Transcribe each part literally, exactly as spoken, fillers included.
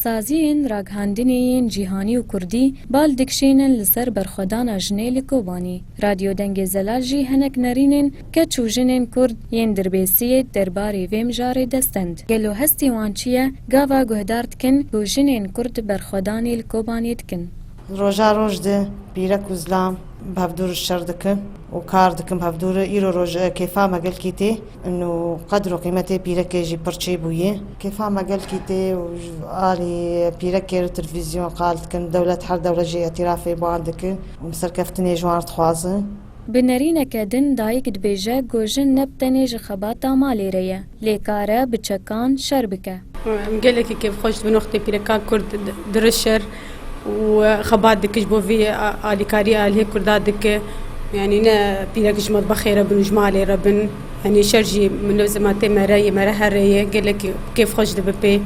Saziyên raghandinê yên cîhanî û kurdî bal dikişînin li ser berxwedana jinê li Kobanî. Radyo Dengê Zelal jî hinek nerînên keç û jinên kurd yên Dirbêsiyê derbarê vê mijarê destend. Gelo hestî wan çi ye? Gava guhdar dikin ku jinên kurd berxwedanê li Kobanê dikin. Roja roj de pîrek û zilam bi hevdûr şer dikin û kar dikin bi hevdûr. Îro roj kêfa me gelkî tê. Û qedr û qîmetê pîrekê jî pir çêbûye. Kêfa me gelkî tê û ji alî pîrekê re televîzyon qal dikin, dewlet her dewlet jî îtirafê bi wan dikin û serkeftinê ji wan dixwazin. Bi nerîneke din dayik dibêje ku jin ne bi tenê ji xebata malê re ye, lê kare bi çekan şer bike. Em gelekî kêfxweş dibin wextê pîreka Kurd di-, dirişir û xebat dikir ji bo vî a-, alîkarî alihê Kurda dike. Yanî ne pîrek ji metbexê re bin û ji malê re bin. Yanî şer jî min lewzema tê mere yê, mere here ye. Gelekî kêfxweş dibe pê.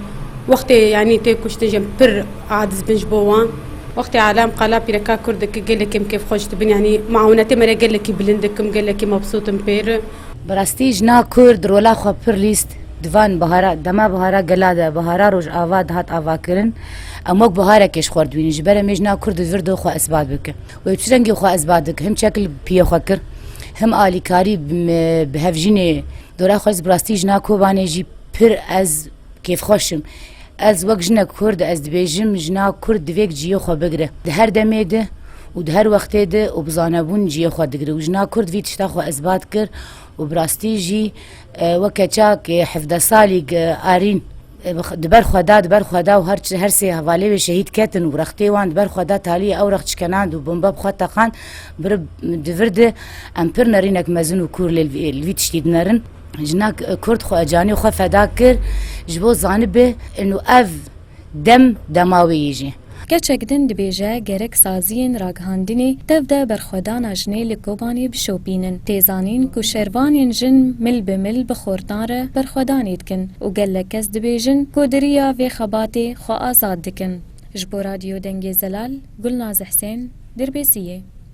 Wextê yanî tê kuştin jî em pir aciz bin ji bo wan. Wextê alem qala pîreka Kurd dike gelekî em kêfxweş dibin. Yanî mawnetê mere gelekî bilind dikim, gelekî mebsût im pê re. Bi rastî jina Kurd rola xwe pir lîst di van bihara, dema bihara gela de, bihara rojava dihat avakirin. Em wek biharekê ji xwe re dibînin. Ji ber em ê jina Kurd di vir de xwe isbat bike. Wê çi rengî xwe isbat dike? Him çekil piyê xwe kir, him alîkarî bi, bi hevjînê dora xwe. Ez bi rastî jina Kobanê jî pir ez kêfxweş im. Ez wek jinek Kurd ez dibêjim, jina Kurd divê cihê xwe bigire. Di her demê de û di her wextê de û bi zanebûn cihê xwe digire. Û jina Kurd vî tişta xwe isbat kir û bi rastî jî, e, weke çak, e, hevdeh salî, e, arîn, e, bi x-, di ber xwe da, di ber xwe da û her çi, her sê hevalê wê şehîd ketin û rextê wan di ber xwe da, taliyê ew rex çikenand û bombe bi xwe teqand, biri di vir de em pir nerînek mezin û kûr lê li vî, li vî tiştî dinerin. Jinak, e, Kurd xwe, canê xwe feda kir, ji bo zanibe, û ev dem dema wê yê jî. Keçek din dibêje, gerek saziyên ragihandinê tev de berxwedana jinê li Kobanê bişopînin. Tê zanîn ku şervanên jin mil bi mil bi xortan re berxwedanê dikin û gelek kes dibêjin ku di riya vê xebatê xwe azad dikin. Ji bo Radyo Dengê Zelal, Gulnaz Husên, Dirbêsiyê.